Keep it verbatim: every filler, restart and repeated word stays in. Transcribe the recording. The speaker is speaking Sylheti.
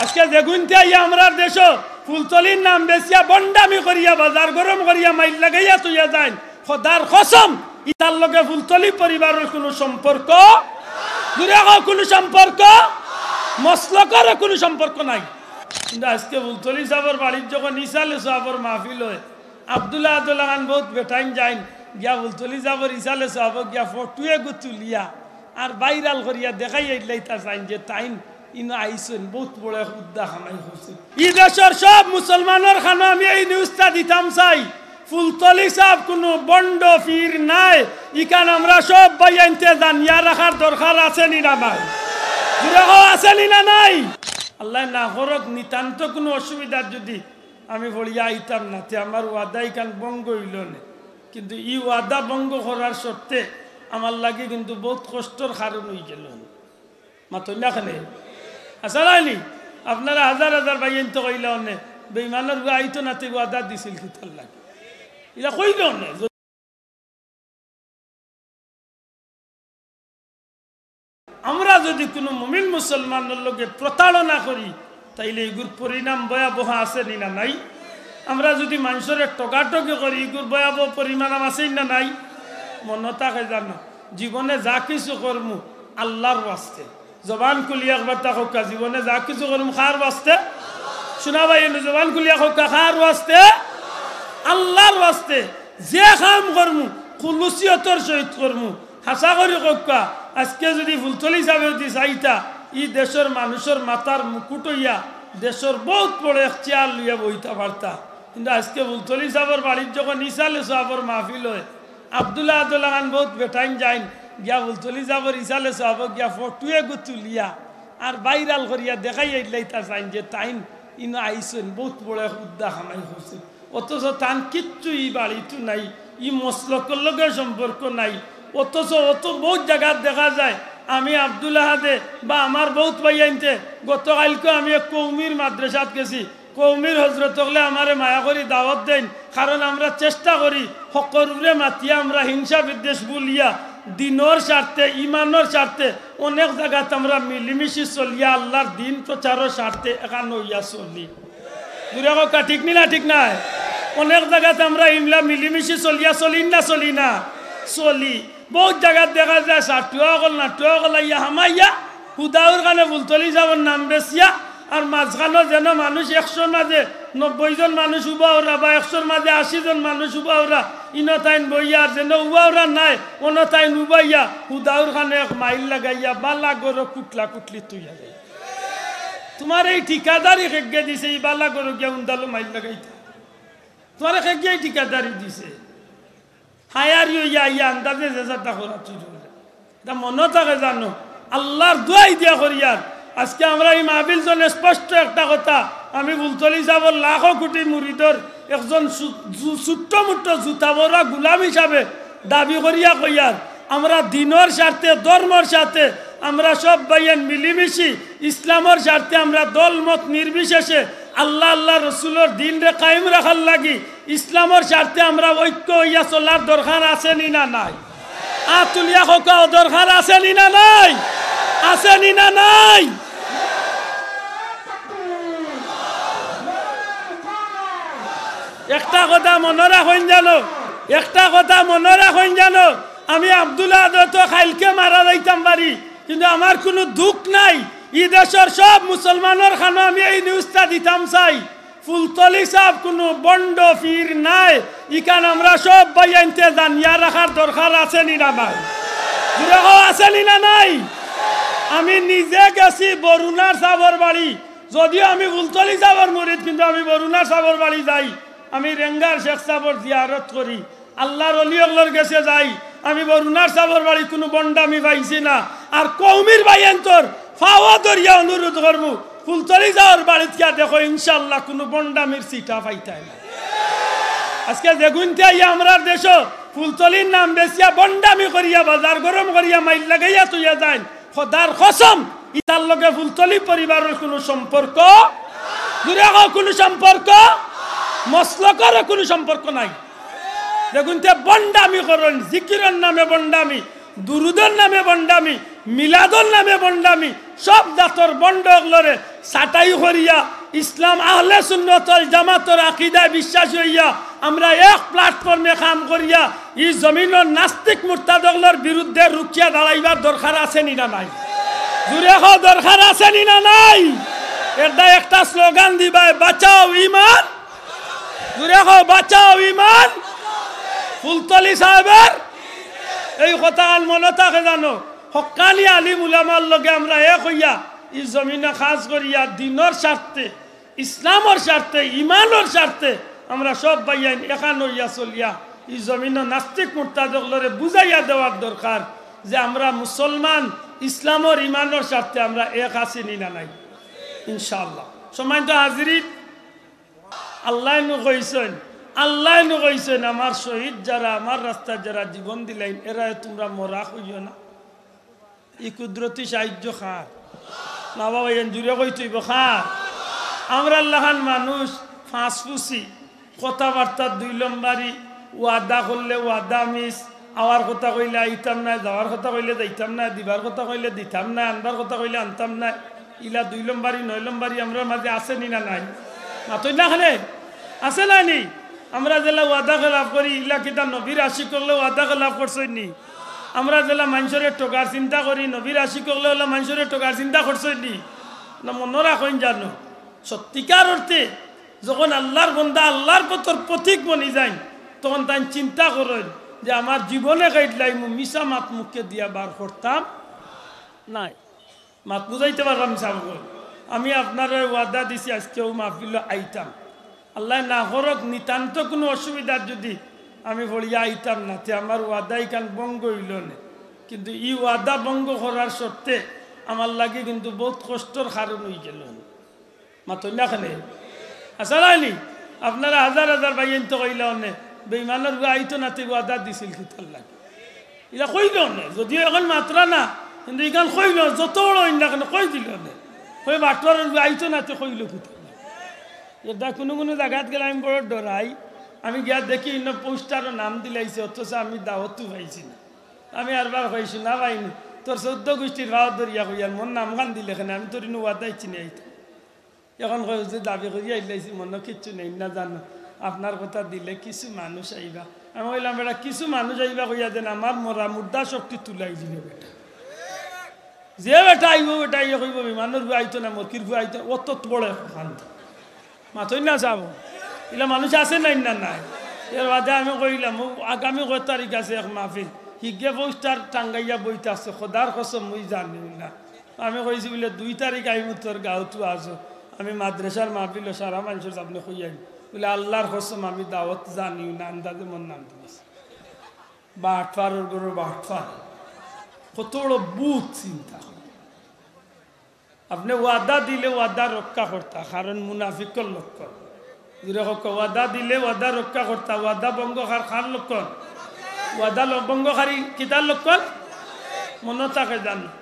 আজকে যেগুইনতে আইয়া আমরার দেশো ফুলতলির নাম বেচিয়া, ভন্ডামি করিয়া, বাজার গরম করিয়া, মাইর লাগাইয়া থইয়া যাইন, খোদার কসম, ইতার লগে ফুলতলি পরিবারর কুনু সম্পর্ক, জুরে কও, কুনু সম্পর্ক, মসলকরও কুনু সম্পর্ক নাই। কিন্তু আজকে ফুলতলি সাবর বাড়িত যখন ইসালে সওয়াবর মাহফিল অয়, আব্দুল আহাদর লাখান বউত বেটাইন যাইন, গিয়া ফুলতলি সাবর ইসালে সওয়াবো গিয়া ফটো এগু তুলিয়া আর viral করিয়া দেখাইয়া ইলাইতা চাইন যে তাইন ইনো আইছইন, বউত বড় এক উদ্দা কামাই করছইন। ই দেশর সব মুসলমানর কানো আমি এই নিউজটা দিতাম চাই, ফুলতলি সাব কুনু ভন্ড পীর নায়। ইখান আমরা সব ভাইয়াইন্তে জানিয়া রাখার দরকার আছে নি না নাই? জুরে কও, আছে নি না নাই? আল্লায় না করউক, নিতান্ত কুনু অসুবিধাত যুদি আমি পড়িয়া আইতাম না, তে আমার ওয়াদা ইখান ভঙ্গ অইলো নে। কিন্তু ই ওয়াদা ভঙ্গ করার শর্তে আমার লাগি কিন্তু বউত কষ্টর কারণ অইগেলো। মাতইন না কেনে? আচ্ছা, নাইনি? আপনারা হাজার হাজার ভাইয়াইন্তে কইলা অনে, বেইমানর পুয়া আইতো না, তে ওয়াদা দিছিল কিতার লাগি? ইলা কইলা অনে। আমরা যুদি কুনু মুমিন মুসলমানর লগে প্রতারণা করি, তাইলে ইগুর পরিণাম ভয়াবহ আছে নি না নাই? আমরা যুদি মানষরে ঠগাঠগি করি, ইগুর ভয়াবহ পরিণাম আছে নি না নাই? মনো থাকে জানো, জীবনে যা কিছু করমু আল্লার ওয়াস্তে। জবান খুলি একবার তা কউক্কা, জীবনে যা কিছু করমু কার ওয়াস্তে? শুনা ভাই, এনে জবান খুলিয়া কউক্কা, কার ওয়াস্তে? আল্লার ওয়াস্তে। যে কাম করমু, খুলুসিয়তর সহিত করমু। হাছা করি কউক্কা, আজকে যুদি ফুলতলি সাবে যুদি চাইতা, ই দেশর মানুষর মাথার মুকুট অইয়া দেশর বউত বড় এক চেয়ার লইয়া বইতা পারতা। কিন্তু আজকে ফুলতলি সাবর বাড়িত যখন ইসালে সওয়াবর মাহফিল অয়, আব্দুল আহাদর লাখান বউত বেটাইন যাইন, গিয়া ফুলতলি সাবর ইসালে সওয়াবো গিয়া ফটো এগু তুলিয়া আর viral করিয়া দেখাইয়া ইলাইতা চাইন যে তাইন ইনো আইছইন, বউত বড় এক উদ্দা কামাই করছইন। অথচ তান কিচ্ছু ই বাড়িত নাই, ই মসলকর লগে সম্পর্ক নাই। অথচ অত বউত জাগাত দেখা যায়, আমি আব্দুল আহাদে বা আমার বউত ভাইয়াইন্তে, গতকাইলকে আমি এক কওমির মাদ্রাসাত গেছি, কওমির হজরত অকলে আমারে মায়া করি দাওয়াত দেইন, কারণ আমরা চেষ্টা করি হকর উপরে মাতিয়া আমরা হিংসা বিদ্বেষ ভুলিয়া দিনর স্বার্থে, ইমানর স্বার্থে অনেক জাগাত আমরা মিলিমিশি চলিয়া আল্লার দিন প্রচারর স্বার্থে একান অইয়া চলি। জুরে কউক্কা, ঠিক নি না ঠিক নায়? অনেক জাগাত আমরা ইমলা মিলিমিশি চলিয়া চলি না চলি না? চলি। বউত জাগাত দেখা যায় সাটুয়া অকল নাটুয়া অকল আইয়া হামাইয়া হুদাউর কানে ফুলতলি সাবর নাম বেচিয়া, আর মাঝখানো যেন মানুষ একশোর মাঝে নব্বই জন মানুষ উবা অরা বা একশোর মাঝে আশি জন মানুষ উবা অরা, ইনো তাইন বইয়া, আর যেন উবা অরা নাই, অনো তাইন উবাইয়া হুদাউর কানে এক মাইর লাগাইয়া বালা গরো কুটলা কুটলি তুইয়া যায়। তুমারে ই ঠিকাদারি কেগিয়ে দিছে, ই বালা গরো গিয়া উন্দালো মাইর লাগাইতা? তুমারে কেগিয়ে ই ঠিকাদারি দিছে? হায়ারি অইয়া আইয়া আন্দাজে যে যাতা করা শুরু করে। ইটা মনো থাকে জানো, আল্লার দোয়াই দিয়া করিয়ার। আজকে আমরা ই মাহফিল জনে স্পষ্ট একটা কথা, আমি ফুলতলি সাবর লাখো কুটি মুরিদর একজন সু-, জু-, ছুট্ট মুট্ট জুতা বড়া গুলাম হিসাবে দাবি করিয়া কইয়ার, আমরা দিনর স্বার্থে, ধর্মর স্বার্থে, আমরা সব ভাইয়াইন মিলিমিশি ইসলামর স্বার্থে আমরা দলমত নির্বিশেষে আল্লা, আল্লার রসুলর দিনরে কায়েম রাখার লাগি ইসলামর স্বার্থে আমরা ঐক্য অইয়া চলার দরকার আছে নি না নাই? আত তুলিয়া কউক্কা, দরকার আছে নি না নাই? আছে নি না নাই? একটা কথা মনো রাখইন জানো, একটা কথা মনো রাখইন জানো, আমি আব্দুল আহাদ তো কাইলকে মারা যাইতাম পারি, কিন্তু আমার কুনু দুখ নাই। ই দেশর সব মুসলমানর কানো আমি এই নিউজটা দিতাম চাই, ফুলতলি সাব কুনু ভন্ড পীর নায়। ইখান আমরা সব ভাইয়াইন্তে জানিয়া রাখার দরকার আছে নি না নাই? জুরে কও, আছে নি না নাই? আমি নিজে গেছি বরুণার সাবর বাড়ি, যদিও আমি ফুলতলি সাবর মুরিদ, কিন্তু আমি বরুণার সাবর বাড়ি যাই, আমি রেঙ্গার শেখ সাবর জিয়ারত করি, আল্লার অলি অকলর গেছে যাই। আমি বরুণার সাবর বাড়ি কুনু ভন্ডামি পাইছি না। আর কওমির ভাইয়াইন্তর পাও ধরিয়া অনুরোধ করমু, ফুলতলি সাবর বাড়িত গিয়া দেখো, ইনশাআল্লাহ কুনু ভন্ডামির ছিটা পাইতায় না। আজকে যেগুইন্তে আইয়া আমরার দেশো ফুলতলির নাম বেচিয়া ভন্ডামি করিয়া, বাজার গরম করিয়া, মাইর লাগাইয়া থইয়া যাইন, খোদার কসম, ইতার লগে ফুলতলি পরিবারর কুনু সম্পর্ক, জুরে কও, কুনু সম্পর্ক, মসলকরও কুনু সম্পর্ক নাই। যেগুইন্তে ভন্ডামি করইন, জিকিরর নামে ভন্ডামি, দুরুদর নামে ভন্ডামি, মিলাদর নামে ভন্ডামি, সব জাতর ভন্ড অকলরে ছাটাই করিয়া ইসলাম আহলে সুন্নত ওয়াল জামাতর আকিদায় বিশ্বাসী অইয়া আমরা এক প্ল্যাটফর্মে কাম করিয়া ই জমিনর নাস্তিক মুরতাদ অকলর বিরুদ্ধে রুখিয়া দাঁড়াইবার দরকার আছে নি না নাই? জুরে কও, দরকার আছে নি না নাই? এরদায় একটা স্লোগান দিবায়, "বাঁচাও ইমান।" জুরে কও, "বাঁচাও ইমান।" ফুলতলি সাহেবের এই কথাখান মনো থাকে জানো? হক্কানি আলিম উলামার লগে আমরা এক অইয়া ই জমিনো কাজ করিয়া দ্বীনর স্বার্থে, ইসলামর স্বার্থে, ইমানর স্বার্থে আমরা সব ভাইয়াইন একখান অইয়া চলিয়া ই জমিনো নাস্তিক মুরতাদ অকলরে বুঝাইয়া দেওয়ার দরকার যে আমরা মুসলমান, ইসলামর ইমানর স্বার্থে আমরা এক আছি নি না নাই? ইনশাআল্লাহ। সম্মানিত হাজিরিন, আল্লায় নু কইছইন, আল্লায় নু কইছইন, "আমার শহীদ যারা, আমার রাস্তাত যারা জীবন দিলাইন, এরারে তুমরা মরা কইও না।" ই কুদরতি সাহায্য কার? না বাবা, এন জুরে কইতে অইবো কার? আমরার লাখান মানুষ ফাঁসফুসি, কথাবার্তা দুই লম্বারি, ওয়াদা করলে ওয়াদা মিস, আওয়ার কথা কইলে আইতাম নায়, যাওয়ার কথা কইলে যাইতাম নায়, দিবার কথা কইলে দিতাম নায়, আনবার কথা কইলে আনতাম নায়। ইলা দুই লম্বারি, নয় লম্বারি আমরার মাঝে আছে নি না নাই? মাতইন না কেনে? আছে না নি? আমরা যেলা ওয়াদা খেলাফ করি, ইলা কিতা নবীর আশিক অকলে ওয়াদা খেলাফ করছইন নি? আমরা যেলা মানষরে ঠগার চিন্তা করি, নবীর আশিক অকলে অলা মানষরে ঠগার চিন্তা করছইন নি? না, মনো রাখইন জানো, সত্যিকার অর্থে যখন আল্লার বন্দা আল্লার পথর পথিক বনি যাইন, তখন তাইন চিন্তা করইন যে আমার জীবনে কাইটলাইমু, মিছা মাত মুখে দিয়া বার করতাম নায়। মাত বুঝাইতে পারলাম নি সাব অকল? আমি আপনারে ওয়াদা দিছি আইজকে অউ মাহফিলো আইতাম। আল্লায় না করউক, নিতান্ত কুনু অসুবিধাত যুদি আমি পড়িয়া আইতাম না, তে আমার ওয়াদা ইখান ভঙ্গ অইলো নে। কিন্তু ই ওয়াদা ভঙ্গ করার শর্তে আমার লাগি কিন্তু বউত কষ্টর কারণ অইগেলো। মাতইন না কেনে? আছে না নি? আপনারা হাজার হাজার ভাইয়াইন্তে কইলা অনে, "বেইমানর পুয়া আইতো না, তে ওয়াদা দিছিল কিতার লাগি?" ইলা কইলো অনে, যদিও অখন মাতরা না, কিন্তু ইখান কইলো, যত বড় অইন না কেনে কই দিলো অনে। কই, "বাটপারর পুয়া আইতো না, তে কইলো কিতার লাগি?" এরদায় কুনু কুনু জাগাত গেলে আমি বড় ডরাই। আমি গিয়া দেখি ইনো পোস্টারো নাম দিলাইছে, অথচ আমি দাওয়াতও পাইছি না। আমি আরবার কইছি, "না ভাই, তোর চৌদ্দ গুষ্টির পাও ধরিয়া কইয়ার, মোর নামখান দিলে কেনে? আমি তোর ইনো ওয়াদা দিছি নি আইতাম।" অখন কয় যে দাবি করিয়া আইলাইছি, মনো কিচ্ছু নাই না জানো, আপনার কথা দিলে কিছু মানুষ আইবা। আমি কইলাম, "বেটা, কিছু মানুষ আইবা কইয়া যেন আমার মরা মুর্দা শক্তি তুলাই দিবে বেটা।" যে বেটা আইবো, বেটা ইয়ে কইবো, "বেইমানর পুয়া আইতো না, মরকির পুয়া আইতো না", অত বড় অখান। মাতইন না সাব অকল? ইলা মানুষ আছে না, না নাই? এর বাদে আমি কইলাম, "ও আগামী কয় তারিখ আছে এক মাহফিল, হিগে পোস্টার টাঙ্গাইয়া বইতা আছে, খোদার কসম মুই জানিও না।" আমি কইছি বুলে, "দুই তারিখ আইমু তোর গাঁওত ওয়াজো, আমি মাদ্রাসার মাহফিলো সারা মানষর সামনে কইয়া আইমু।" বুলে, "আল্লার কসম আমি দাওয়াত জানিও না, আন্দাজে মোর নাম দিছি।" বাটপারর ঘরর বাটপার, কত বড় ভূত চিন্তা। আপনে ওয়াদা দিলে ওয়াদা রক্ষা করতা, কারণ মুনাফিকর লক্ষণ। জুরে কউক্কা, ওয়াদা দিলে ওয়াদা রক্ষা করতা, ওয়াদা ভঙ্গকার কার লক্ষণ? ওয়াদা ল-, ভঙ্গকারী কিতার লক্ষণ? মনো থাকে জানো।